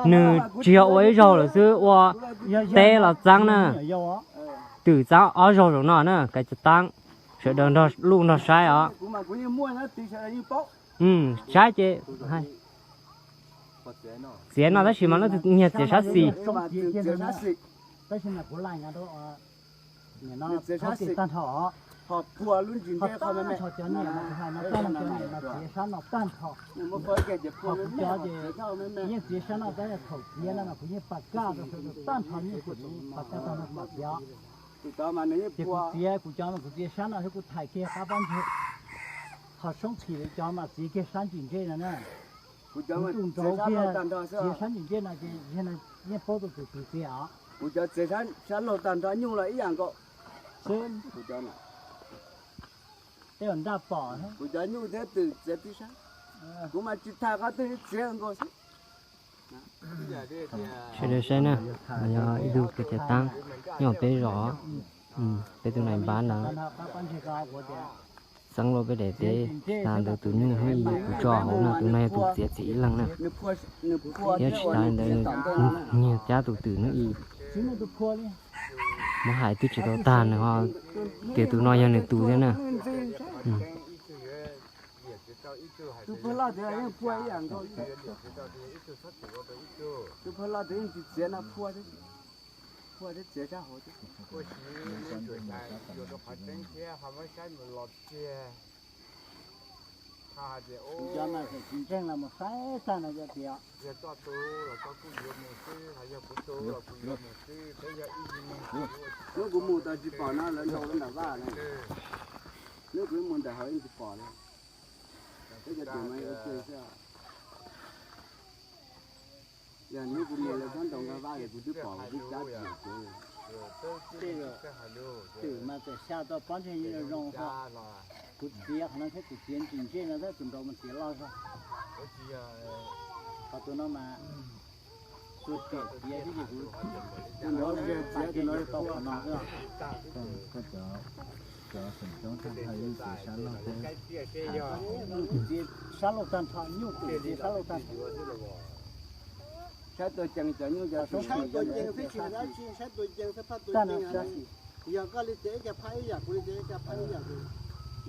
Nws tsis yog ua ib zaug lawm xwb, ua teb los txeeb na. Twm txeeb ob zaug zaum no na, kav cov taab, sawv daws nrog luj nrog saib os. Saib ces txiav no tab sis mas leej twg nyiag txiav sab xis. Tab sis mas kuv laij nkaus rau tag nrho, tag nrho cov niam mas txiav sab no tag nrho. Kuv cov ces yeej txiav sab no tab sis thaum txiav no mas kuv yeej pas kaj rau sawv daws tag nrho, yeej pas kaj tag nrho mas txiav. Ces kuv txiav, kuv cov no kuv txiav sab no thiab kuv thaij kiag qab pob ntseg. Ho soob tshis li cov mas txiav kiag sab ntsis ntsej no na. Kuv tus nraud kiag txiav sab ntsis ntsej no ces yeej paub tus twg txiav os. Kuv cov txiav sab laug tag nrho, nyuj los ib yam nkaus. Tej ntaj pom kuv cov nyuj thiab twm txiav tib sab. Kuv mas tsis thaij qhov twg, txiav nkaus xwb. Sawv daws saib na, yog ib tug kav cov taab nyob peb zos, peb tus nais npab ntawd xeeb luaj peb daim teb, tas ntawd tus nyuj hnub i kuv tso hauv no, tus no yog tus txiav txim ib leeg na. Thiab tsis tas li ntawd nws nyiag cab tus twm hnub i. Muab hais twb tsis tau tag nws ho tias tus no yog nws tus thiab na. Cov no tsis ntseeg los mus saib tag no cov tias. Hnub kuv mus tau tsis pom no lawv nrau nram vaj na. Hnub kuv mus ntawm hauv yeej tsis pom li. Peb cov twm mas ua ke xwb. Yog hnub kuv mus lawv txhob nrau nram vaj es kuv twb pom kuv twb cab tsis tau. Twm mas txawm xya tau pob ntseg yeej zoo xwb. Kuv txiav qhov no thiab kuv txiav ntsis ntsej no thiab tus nraud mas txiav loj zog. Qhov tus no mas tus txiav txiav xwb ces kuv tus nraud txiav tus nraud tau qhov no xwb. Kuv txiav sab laug tag nrho, nyuj twm txiav sab laug tag nrho. Sab tua cees cov nyuj cov soob tag no sab xis. Yog koj li txiav ib co phab ib yam, kuv li txiav ib co phab ib yam,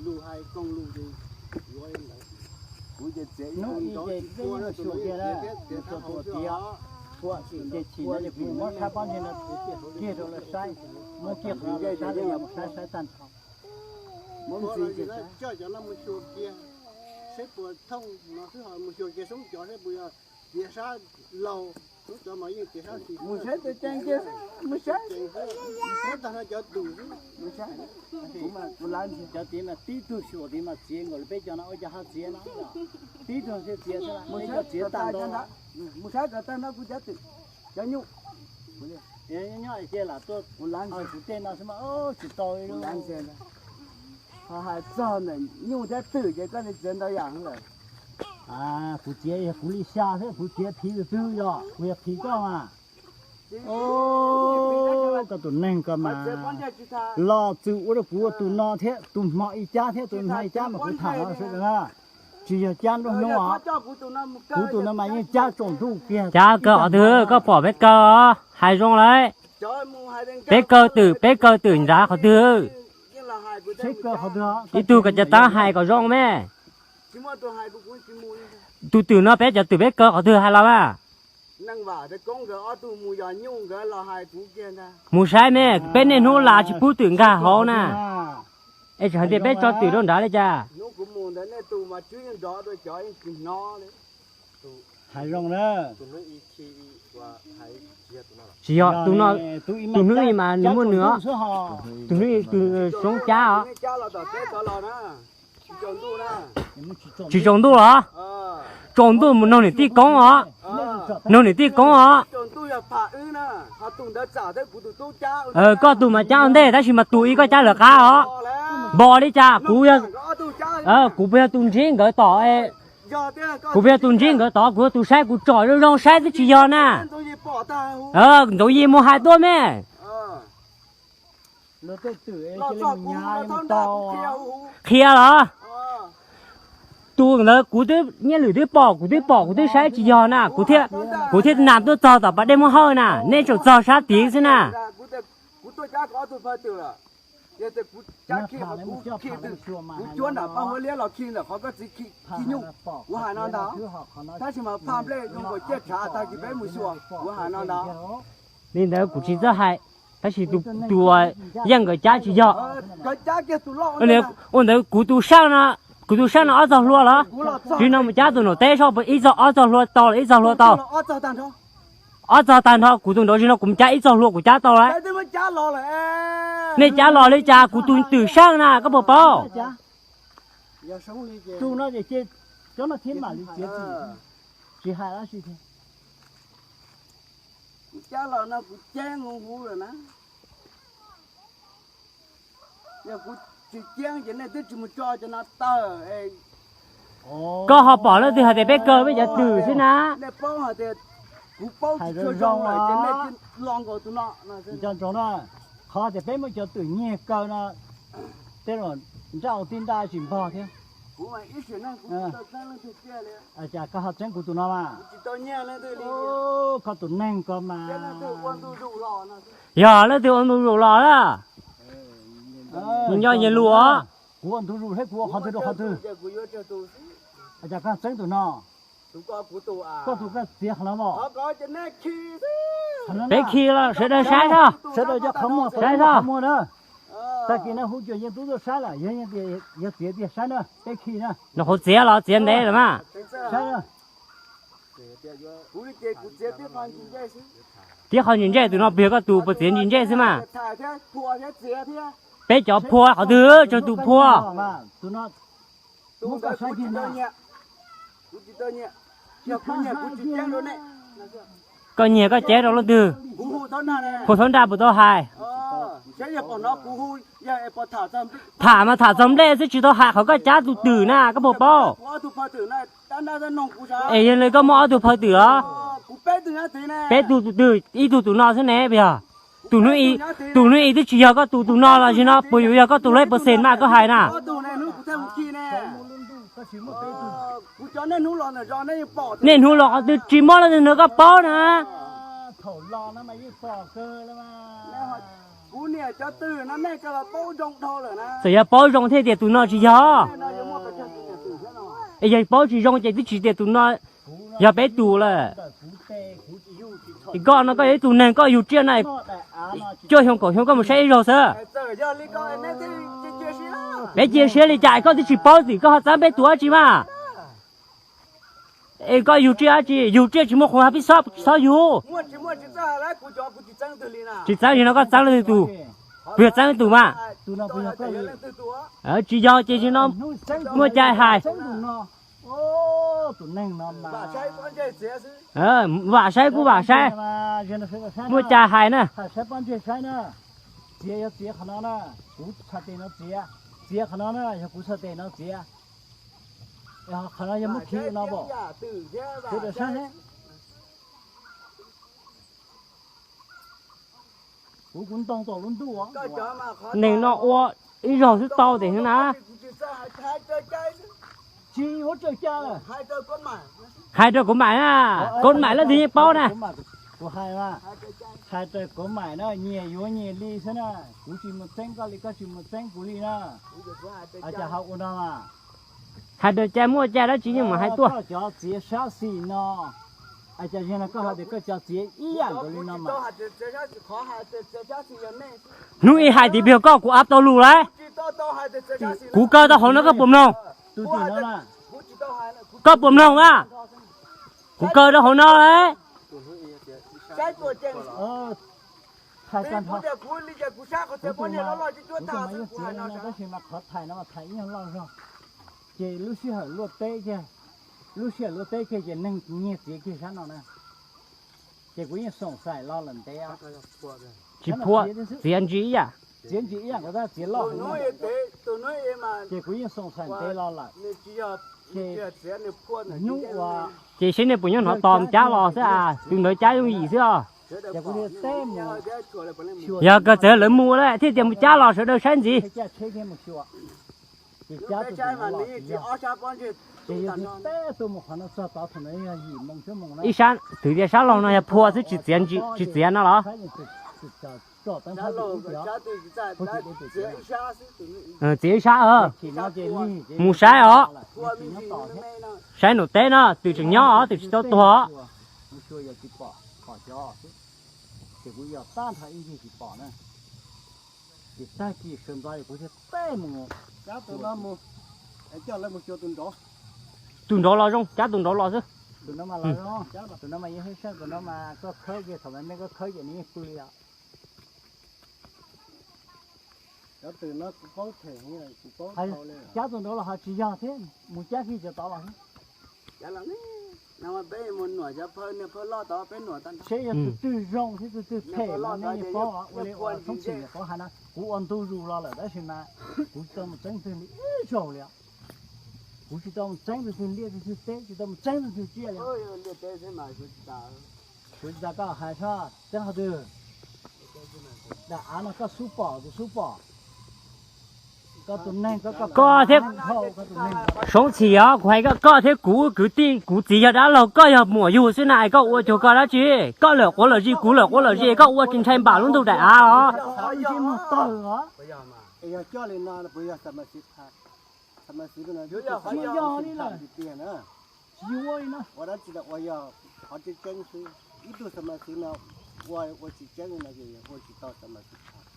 lus hais koom lus ces yuav li ntawd. Kuv ces txiav ib hnub ib ces peb yeej xyuas kiag na, xyuas tus tiav, ces chim no ces kuv muab sab pob ntseg no kiag rau lawv saib, muab kiag qhov no rau lawv saib, lawv mus saib saib tag nrho. Muab ntxiv coj cov no mus xyuas kiag, saib puas thooj no xwb ho mus xyuas kiag soob cov saib puas yog txiav sab laug, soob cov mas yeej txiav sab xis. Mus saib tus cees kiag, mus saib, mus saib tag nrho cov twm xwb. Cov tid mas tib tug xyuas tid mas txiav nkaus li peb cov no ua cas ho txiav no. Tib tug txiav xwb, peb cov txiav tag nrho. Mus saib kom tag nrho kuv cov twm, cov nyuj. Nyob cia lam tuaj kuv tej no xwb mas tsis tau li. Ho hais txog ntawm nyuj thiab twm ces koj li txiav ntau yam lawm. Kuv txiav yog kuv li xya thiab kuv txiav phiv tus twg yog kuv yog phiv koj mas. Koj tus neeg ko mas los txwm ua rau kuv ua tus no thiab tus hmo ib cab thiab tus hmo ib cab mas kuv tham no xwb na. Tsis yog cab nruab hnub os. Kuv tus no mas yeej cab tsaus ntuj kiag. Cab kawg qhov twg, koj pom peb kawg os, hais zoo lawm. Peb kawg twm, peb kawg twm nrad qhov twg? Ib tug kom cov taab hais kom zoo me. Tus twm no peb cov twm peb kawg qhov twg hais los mas. Mus saib me, peb niaj hnub las tsis pub twm nkag hauv na. Es tsis hais tias peb tso twm rau nrad li cas. Hais zoo na. Tsis yog, tus no, tus hnub i mas nws muaj nws os. Tus hnub i tus soob cab os. Tsis tsaus ntuj los? Tsaus ntuj mus noog niam tij koob os. Noog niam tij koob os. Koj tus mas cab ua ntej tab sis mas tus i koj cab lawv qab os. Npaum li cas kuv, kuv puas yog tus ntsib nkawd tod? Kuv puas yog tus ntsib nkawd tod, kuv yog tus saib, kuv tsom zoo zoo saib twb tsis yog na. Ntxoov Yig mus hais tuaj me. Qhia los? Tus ntawd kuv twb, Nyiaj Lwm twb pom, kuv twb pom, kuv twb saib tsis yog na, kuv thiaj, kuv thiaj nam tuaj txog tom pas dej muab hawj na, neb tseem txog sab tid xwb na. Kuv cuab nram paj huab liab los khi ntawm qhov koj txiv khi nyuj, kuv hais no ntag. Tab sis mas phaj nplej zoo nkaus ciaj tshav tag kis peb mus xyuas, kuv hais no ntag. Li ntawd kuv tsis txawj hais, tab sis tus, tus uas Yeej nkawd cab tsis yog. Ua ntawd kuv tus sab no, kuv tus sab no ob txog hlua los? Tsis no mus cab tus Nom Teb saib puas ib txog ob txog hlua tau los ib txog hlua tau. Ob txog tag nrho kuv tus nraud tsis no kuv mus cab ib txog hlua kuv cab tau lawm. Nej cab los li cas kuv tus twm sab na koj puas paub? Tus no ces cov no thiab mam li txiav txim, tsis hais dab tsi thiab. Kuv cab los no kuv ceeb huv huv lawm na. Yog kuv tsis ceeb ces nej twb tsis mus tso cov no tawg. Koj ho pom leej twg hais tias peb kaw peb cov twm xwb na? Nej paub hais tias kuv paub tsis tshua zoo lawm ces nej tsis los nkaus tus no. Nco ntsoov na, qhov tias peb muab cov twm nyiag kaw no, tej zaum nraj ua tib nraj tsis npog thiab. Cas koj ho txeeb kuv tus no mas? Koj tus neeg ko mas. Yog leej twg ua ntu zus los na. Nco nyias lus os. Kuv ua ntu zus thiab kuv ua qhov twg rau qhov twg? Cas koj txeeb tus no? Koj tus koj txiav qhov no mas. Peb khi los sawv daws saib os. Sawv daws cov qhov muag, saib os. Qhov muag na. Tag kis no hu cuag yeej tub tuaj saib lawm, yog yeej tias yog txiav tiag saib na, peb khi na. Nws qhuv txiav los txiav ntev lawm mas. Saib na. Tib qho ntsis ntsej tus no plig koj tus puas txiav ntsis ntsej xwb mas. Peb cov phua qhov twg tsawg tus phua? Koj nyiag koj cev rau leej twg? Phua thaub nraj puas tau hais? Tham mas tham txog nplej xwb tsis tau hais qhov koj cab tus twm na koj puas paub? Es yog li koj muaj ob tug phaw twm los? Peb tug tus twg ib tug tus no xwb ne puas yog? Tus hnub i, tus hnub i twb tsis yog koj tus tus no los sis no puas yuav yog koj tus lej puas xes mas koj hais na? Niaj hnub los qhov twg tsis mob leej twg nrog koj paub na. Txawm yog paub zoo thiaj tias tus no tsis yog. Es yog paub tsis zoo ces twb tsis tias tus no yog peb tus lawm. Es koj no koj yog ib tug neeg koj yug tsiaj no, cuaj xyoo kaum xyoo koj mus saib ib zaug xwb. Peb cia siab li cas koj twb tsis paub tim koj ho txeeb peb tus dab tsi mas? Es koj yug tsiaj dab tsi? Yug tsiaj tsis muaj qhov pib xob txhob yug. Tsis txeeb li no koj txeeb leej twg tus? Puas yog txeeb leej tus mas? Tsis yog ces nim no muaj cai hais. Vam saib kuj vam saib, muaj cai hais na. Txiav yog txiav qhov no na, kuv txhais tes no txiav. Txiav qhov no na, yog kuv txhais tes no txiav. Qhov no yog muab khi no pom. Sawv daws saib. Kuv, kuv ntoo tau lub ntuj. Neeg no ua ib zaug xwb tau tiag na. Tsis ua raws cai. Hais rau Kauv Maim na, Kauv Maim leej twg yeej paub na. Kuv hais, hais rau Kauv Maim na, nyias yuav nyias li xwb na. Kuv tsis mus txeeb koj li koj tsis mus txeeb kuv li na. Cas ho ua no mas. Hais rau cai muaj cai dab tsi yeej mam hais tuaj. Koj cov txiav sab xis no, cas yog no koj hais tias koj cov txiav ib yam nkaus li no mas. Hnub ib hais tias pig koj kuv av tau lus lawm. Kuv kaw tau hauv no koj puas mloog? Koj puas mloog mas? Kuv kaw rau hauv no lawm. Tab sis mas qhov thaiv no mas thaiv ib nyuag loj zog, ces lub sij hawm luaj teb kiag, lub sij hawm luaj teb kiag ces neeg nyiag txiav kiag sab no na. Ces kuv yeej xoom xais los lawm ntev. Tsis phua, txiav ntsis ib yam. Txiav ntsis ib yam nkaus tab txiav loj heev na. Ces kuv yeej xoom xais ntev los lawm. Ces hnub ua, ces seb nej puas nyob hnov tos cab los xwb as, tus ntawd cab yooj yim xwb os. Yog kawg txawm lawv mus lawm thiaj tias mus cab los sawv daws saib ntxiv. Ces cab tus ntawd los tsis yog. Ib sab, twb tias sab laug no yog phua xwb tsis txiav, tsis txiav no los? Txiav ib sab. Mus saib os. Saib nram teb no twm tseem nyob os, twm tsis tau tuag os. Tus nraud los zoo, cab tus nraud los xwb. Cab tus nraud los ho tsis yog thiab, mus cab kiag cov tod los. Seb yog tus twg zoo thiab tus twg phem los nej yeej paub, ua li ua txhob txwm nyuam qhuav hais no, kuv ua ntu zus los lawm tab sis mas kuv tsis tau mus txeeb twg li ib zaug li. Kuv tsis tau mus txeeb tus twg liaj tus twg teb, tsis tau mus txeeb tus twg tsiaj li. Kuv tsis tas koj hais sab txeeb qhov twg. Daim av no koj xub pom kuv xub pom. Koj tus neeg koj, koj thiab Soob Txhim os, kuv hais koj, koj thiab kuv kwv tij, kuv txiv yog dab laug, koj yog muam yug xwb na, es koj ua cuag koj dab tsi? Koj lawm quav lawm zis, kuv lawm quav lawm zis, koj ua tsis ntshai npam lub ntuj daim av os.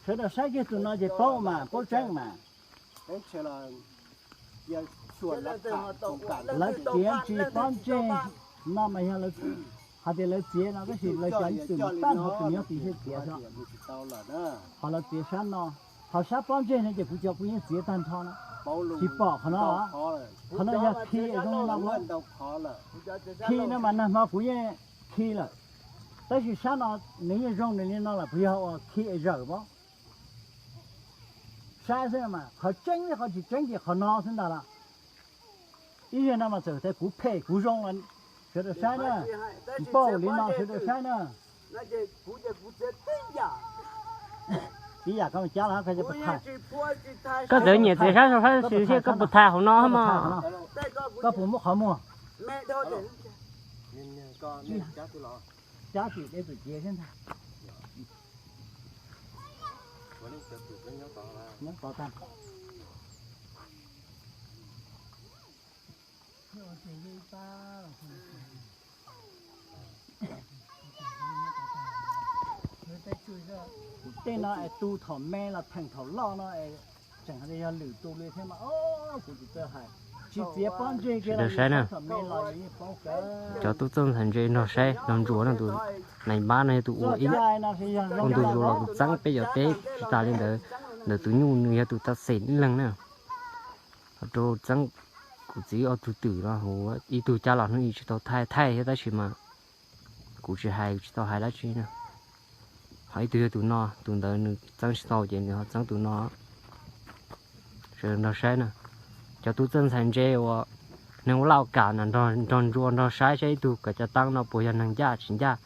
Sawv daws saib kiag tus no ces paub mas, paub tseeb mas. Lawv txiav ntsis pob ntseg no mas yog hais tias lawv txiav no tab sis lawv cov ib txwm mus tag nrho tus nyob tim seb txiav xwb. Qhov lawv txiav sab no, qhov sab pob ntseg no ces kuv cov kuv yeej txiav tag nrho no. Tsis pom qhov no, qhov no yog khi zoo li no. Khi no mas nag hmo kuv yeej khi lawm, tab sis sab no nws yeej zoo nws li no lawm, puas yog ua khi es zawm pob? Saib xwb mas qhov tseeb thiab qhov tsis tseeb ces qhov no xwb ntag los. Ib yam no mas txawm tias kuv phem kuv zoo los sawv daws saib na, npaum li no sawv daws saib na. Tib yam koj cab los koj puas thaij? Koj txawm nyiam txiav sab saud sab xwb thiab koj puas thaij hauv no mas? Koj puas muab qhov muag? Cab tim dej tus ciav xwb ntag. Nyob tod tag. Tej no es tu thaum me los theem thaum loj no es tseem hais tias yog lwm tus li thiab mas kuv tsis txawj hais. Tsis txiav pob ntseg kiag los yog saib thaum me los yeej paub kawg. Cov tub txawj ntxhais ntse nrog saib nrog ntsuas no, tus nais npab no yog tus ua ib ua ntu zus los tus txeeb peb cov teb tsis tas li ntawd, ntawm tus nyuj nws yog tus txeeb xeem ib leeg na. Ho rau txeeb kuv txiv ob tug twm no, ib tug cab los hnub ib tsis tau thaij, thaij thiab tab sis mas kuv tsis hais, kuv tsis tau hais dab tsi na. Ho ib tug yog tus no, tus ntawd nws txeeb tsis tau ces nws ho txeeb tus no. Sawv daws nrog saib na, cov tub txawj ntxhais ntse uas neeg ua laj ua kam na, nrog ntsuas nrog saib saib ib tug kom cov teeb no puas yog neeg ncaj tsis ncaj.